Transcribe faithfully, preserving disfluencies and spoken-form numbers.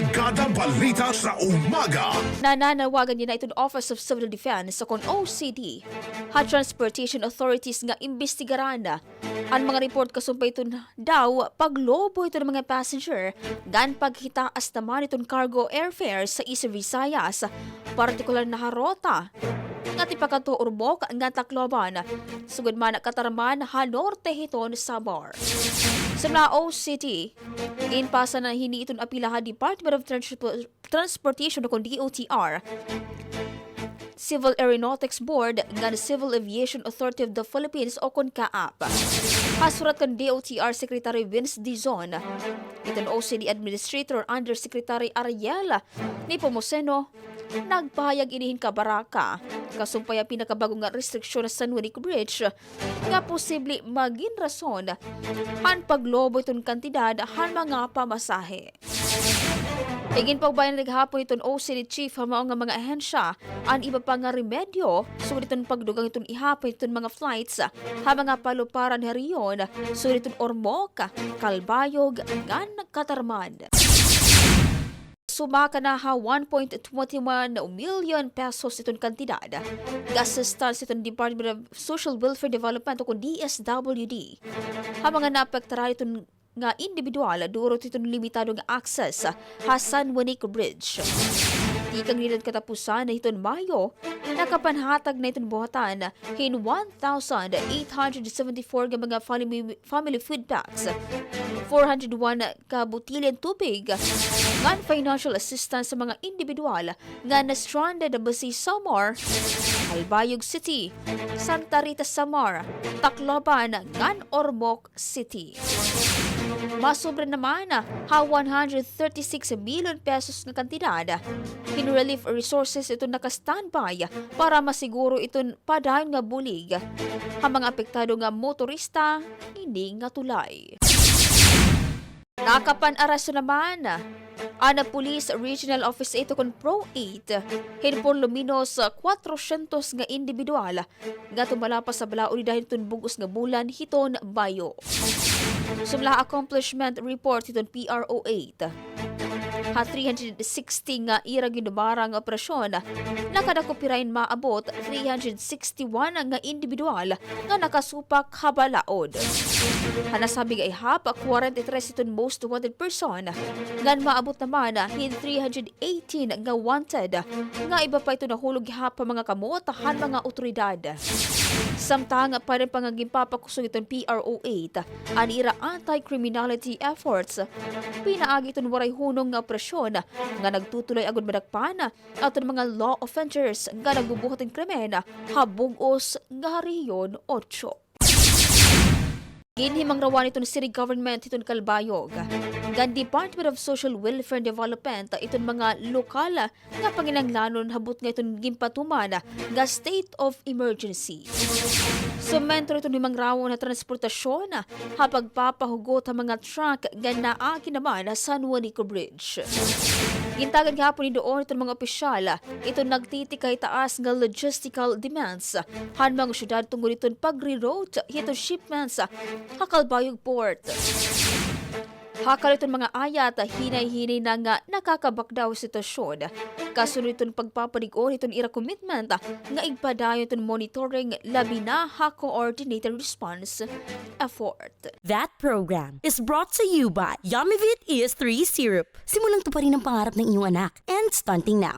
Kada balita sa umaga. Nananawagan niya na iton Office of Civil Defense o kon O C D ha transportation authorities nga imbestigaran an mga report kasumpay iton daw paglobo iton mga passenger ngan paghitaas naman iton cargo airfare sa East Visayas, partikular na ha ruta nga tipakadto Ormoc ngan Tacloban, sugad man Catarman ha norte hiton Samar. Sumala ha O C D, ginpasa na hini iton apila ha Department of Transpor-, Transportation o kon D O T R, Civil Aeronautics Board ngan Civil Aviation Authority of the Philippines o kon CAAP. Ha surat kan D O T R Secretary Vince Dizon, iton O C D Administrator Undersecretary Ariel Nepomuceno, nagpahayag ini hin kabaraka kasumpay ha pinakabag-o nga restriksyon ha San Juanico Bridge nga posible magin rason han paglobo iton kantidad han mga pamasahe. Iginpaubayan na gihapon iton O C D chief ha mao nga mga ahensya an iba pa nga remedyo sugad iton pagdugang iton ihapon iton mga flights ha mga paluparan ha rehiyon sugad iton Ormoc, Calbayog ngan Catarman. Sumaka na ha one point twenty one million pesos iton kantidad nga assistance iton Department of Social Welfare Development o kon D S W D ha mga naapektaran iton nga indibidwal durot iton limitado nga access ha San Juanico Bridge. Tikang nidan katapusan hiton Mayo, nakapanhatag na iton buhatan hin one thousand eight hundred seventy-four nga mga family, family food packs, four hundred one ka botilya hin tubig, ngan financial assistance sa mga indibidwal nga na-stranded basi Samar, Calbayog City, Santa Rita Samar, Tacloban, ngan Ormoc City. Masobra naman ha one hundred thirty-six million pesos nga kantidad hin relief resources iton naka-standby para masiguro iton padayon nga bulig ha mga apektado nga motorista ini nga tulay. Nakapan-aresto naman an Police Regional Office eight o kon PRO eight hin por lo menos kwatrosyentos nga indibidwal nga tumalapas ha balaod dida hiton bug-os nga bulan hiton Mayo. Sumala ha accomplishment report hiton P R O eight, ha three hundred sixty nga ira gindumarang nga operasyon, nakadako pira hin maabot three hundred sixty-one nga indibidwal nga nakasupak ha balaod. Ha nasabi nga ihap, kwarenta y tres iton most wanted person, ngan maabot naman hin three hundred eighteen nga wanted, nga iba pa iton nahulog ihap ha mga kamot han mga awtoridad. Samtang padayon pa nga ginpapakusog iton P R O eight an ira anti-criminality efforts pinaagi iton waray hunong nga operasyon nga nagtutulay agod madakpan aton mga law offenders nga nagbubuhat hin krimen ha bug-os nga Rehiyon Otso. Ginhimangrawan iton city government hiton Calbayog ngan Department of Social Welfare and Development iton mga lokal nga panginahanglanon ha butnga iton ginpatuman nga state of emergency. Sumentro iton himangrawon ha transportasyon ha pagpapahugot ha mga truck nga naagi naman ha San Juanico Bridge. Gintagan gihapon ni duon iton mga opisyal iton nagtitikay taas nga logistical demands han mga syudad tungod iton pag-reroute hiton shipments ha Calbayog Port. Hakal iton mga ayat, hinay-hinay na nga nakakabakdaw sitwasyon. Kasunod iton pagpapalig-on iton ira commitment nga igpadayon iton monitoring labi na ha coordinated response effort. That program is brought to you by Yummy Vit E S three Syrup. Simulang tuparin ang pangarap ng iyong anak. End stunting now.